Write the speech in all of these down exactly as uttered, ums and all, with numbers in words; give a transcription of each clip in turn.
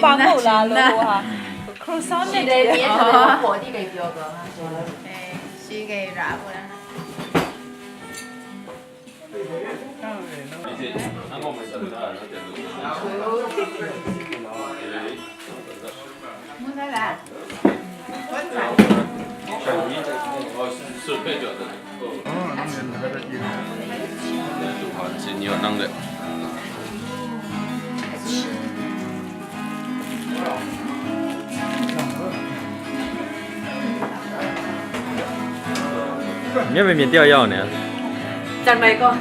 ပါမုတ်လားလို့ဟိုဟာ croissant နဲ့တည်း ရှိတယ် ရှိတယ် ရှိတယ် ရှိတယ် ရှိတယ် မျက်မမြင်တယောက်ရောက်နေ တန်မိုင်ကော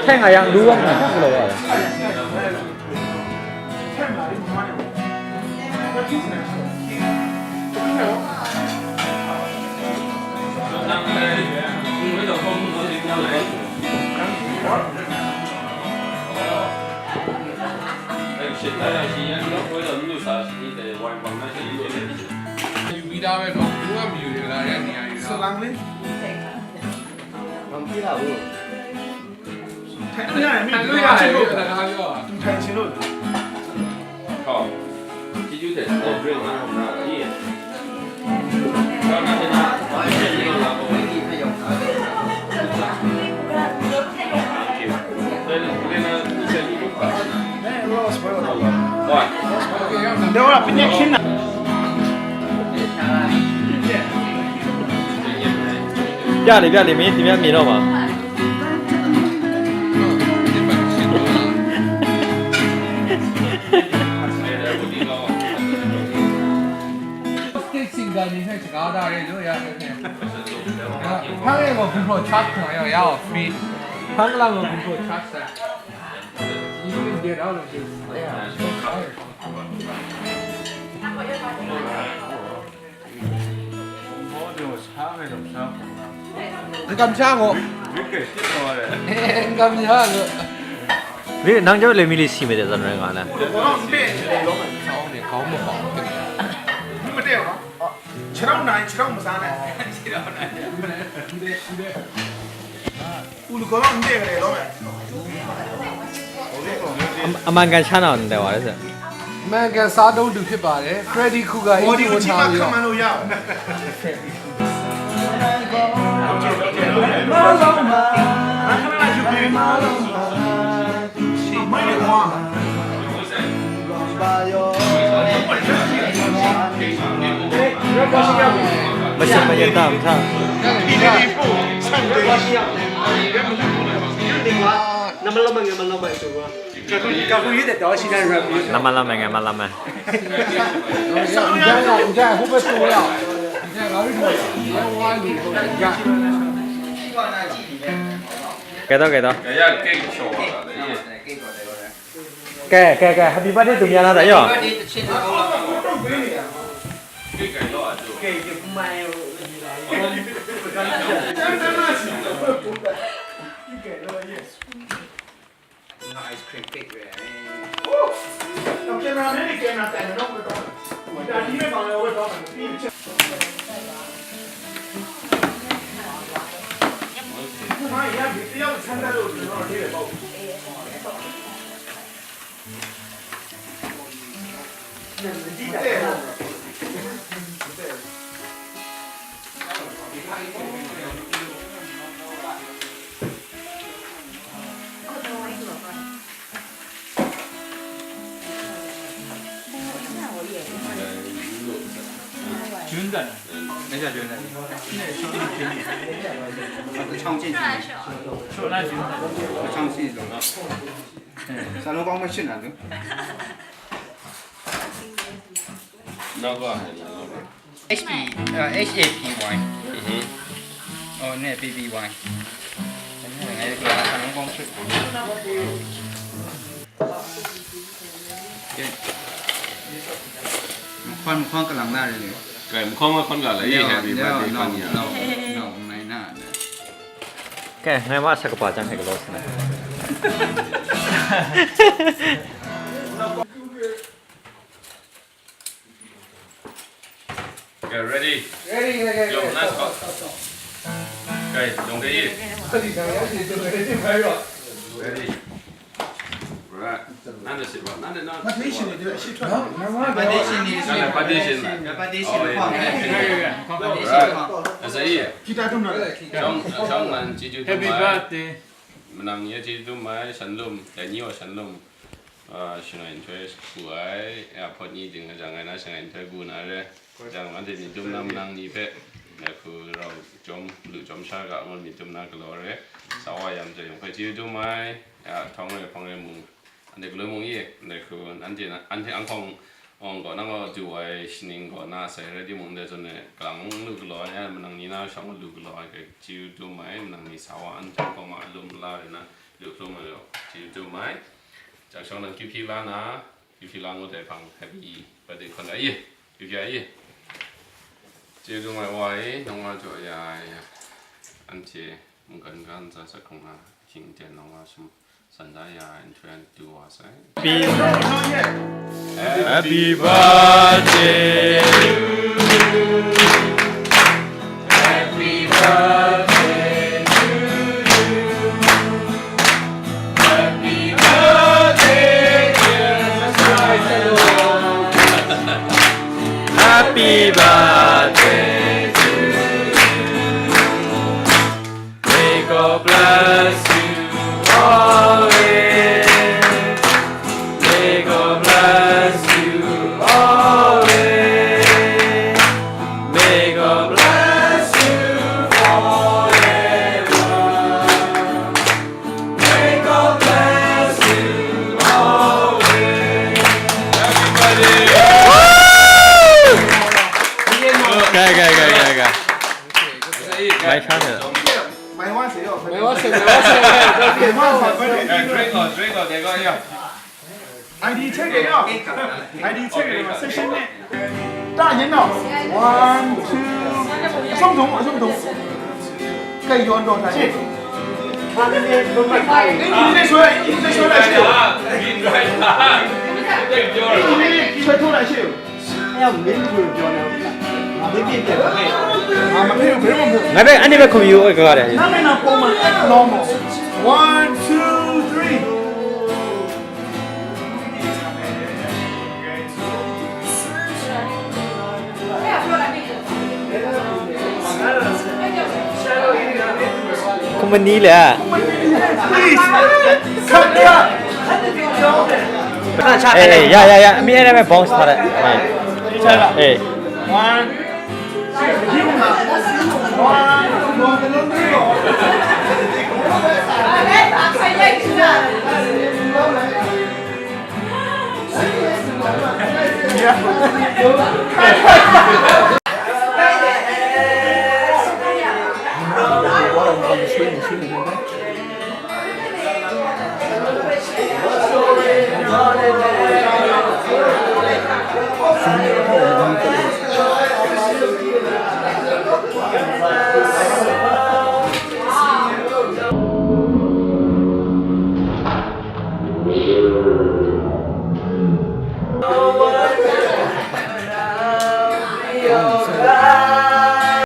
ထည့်ငါရန်ဒူဝဲမလား ဘယ်လိုလဲ ယူပြီးသားပဲနော်။ ဘယ်သူမှမယူရတာတဲ့နေရာယူတာ။ ဆလန်လေး။ ဘာဖြစ်လာဘူး။ ထိုင်လို့ရတယ်မင်း။ ထိုင်လို့ရတယ်လို့ တခါပြောတာ။ သူထိုင်ချင်လို့။ ဟုတ်။ ကျေးဇူးတင်။ တော့ drink မှာဟုတ်လား။ အေး။ တော့ နားထင်တာ။ ဘာဖြစ်လဲ။ ပြလေ ပြလေ မင်း ဒီမြတ်မြေတော့ပါ။ State singer တွေနဲ့ စကားသားတွေလို့ ရတယ်။ ဖမ်းရတော့ control charge ခံရအောင် free။ ဖမ်းလာတော့ control charge ဆိုင်။ You can get out of this. Yeah. ကမ်ချာကို။ ကမ်ချာကို။ မင်း နင်ကြောင့်လည်း မီးလေး ရှိမယ်တဲ့ သံလွင်ကလည်း။ ဆောင်းနေ ကောင်းမဟုတ်ဘူး။ မတည့်ဘူးနော်။ ခြေထောက်နာရင် ခြေထောက်မစားနဲ့။ ခြေထောက်နာရင်။ ဦး လူကောင်းမတည့်ကြလေတော့မယ်။ အမ- အမှန်ကန်ချမ်းသာအောင် တင်ပြပါရစေ။ အမှန်ကန်စားသုံးသူဖြစ်ပါတယ်။ Freddy Krueger ဘော်ဒီကို အင်္ကျီဝတ်ထားပြီးတော့ ကြည့်မှ ခန့်မှန်းလို့ရအောင်။ မရှက်မရတမ်းထား။ နမလမငယ်မလမငယ်ဆိုတော့ ကကူကကူရတဲ့တော့ရှိတဲ့ rap နမလမငယ်မလမ။ ကဲတော့ ကဲတော့။ ကဲ ကဲ ကဲ happy birthday သူများလား ဒါရော။ Happy birthday တစ်ချက်တစ်လုံးလောက်ပါ။ ကဲ ဒီမိုင်။ Ice cream cake ပဲ။ တော့ camera man နဲ့ camera တိုင်တော့ ဝယ်တော့မယ်။ ဒါဒီဘက်မှာလည်း ဝယ်တော့မယ်။ ပြီးတစ်ချက်။ ဒီမှာ ရပြီ။ တယောက်ဆန်းသက်လို့ ကျွန်တော် လေးပဲ ပေါ့။ နောက်တစ်ချောင်းကြည့်ချင်တယ်။ တစ်ချောင်းကြည့်လို့နော်။ စာလုံးကောင်းမရှင်းတာလေ။ နောက်ကဟဲ့လာတော့။ H P, uh, H A P Y. Mm-hmm. Oh, နဲ့ P P Y. ငါတို့က စာလုံးကောင်းဖြစ်။ ကဲ။ မခွန်မခွန်ကလင်လာတယ်လေ။ ကဲ မခွန်မခွန်ကလင်လာ။ အေး happy birthday ခွန်ကြီး။ နောက် နောက် နောက် နိုင်နာတယ်။ ကဲ ငါမဆက်ကပါချင်ဟဲကလောစန။ ကဲ Ready, ready, ready. Yo, nice call. Okay, don't get it. Ready, ready, ready, ready. Ready. Right. None of it, none of it, none of it. Partition ni dia, shi tuan. Partition ni, partition. Partition. Partition. Oh, yeah. Partition. Right. That's it. Kita tu mana? Shang, shang man, cicu tu mai. Happy birthday. Manang ye cicu tu mai, shanlum, Daniel shanlum. Ah, shangai nhtoi hku ai, airport ni ding jang ai na, shangai nhtoi gu na re. Jang anhte myit dum na manang ni hpe, dai hku rau jawm, lu jawm sha ga ngu myit dum na galaw re. Sa wa yam jai yawng hpe chyu dum ai, ya, htawng re hpang re mung, anhte galoi mung ye, dai hku anhte na, anhte anhkawng awng gaw nang gaw du ai shaning gaw na sai rai timung, ndai zawn e galang lu galaw ai, manang ni na shawng lu galaw ai hpe chyu dum ai, manang ni sa wa anhte anhkawng ma lum la re na, lu hkrum ai gaw chyu dum ai. Jang shawng nang kyuhpyi la na, kyuhpyi la ngut ai hpang, happy birthday hkawn ai ye, kyuhpyi ai ye. Chye dung ai wa e, nang wa jaw ya ai, anhte mungkan ga ntsa sat hkung na, ahkying aten nang wa sum san da ya ai nhtoi an du wa sai. Happy birthday to you. Happy birthday to you. Happy birthday, dear Sai Salom. Happy birthday to you. May God bless you always. May God bless you always. May God bless you forever. May God bless you always. Everybody. Gai, gai, gai, gai, gai. Gai sha de. Mai wan se yo. Mai wan se, mai wan se. Mai wan se. Eh, drink lo, drink lo, they go here. I D check it out. I D check it out. Session ni. 大人呢？ One, two. 松动，松动。 Kei yawn taw hta e. English 说，English 说来是有。English 说出来是有。 Ngai bai, anhte bai hkum yu ai, kaga de. Nang bai nang hkum ai, normal. One, two, three. Hkum mani le. Please. Come here. Eh, ya, ya, ya. Mi ai rai bounce hta de. Eh. Eh. One.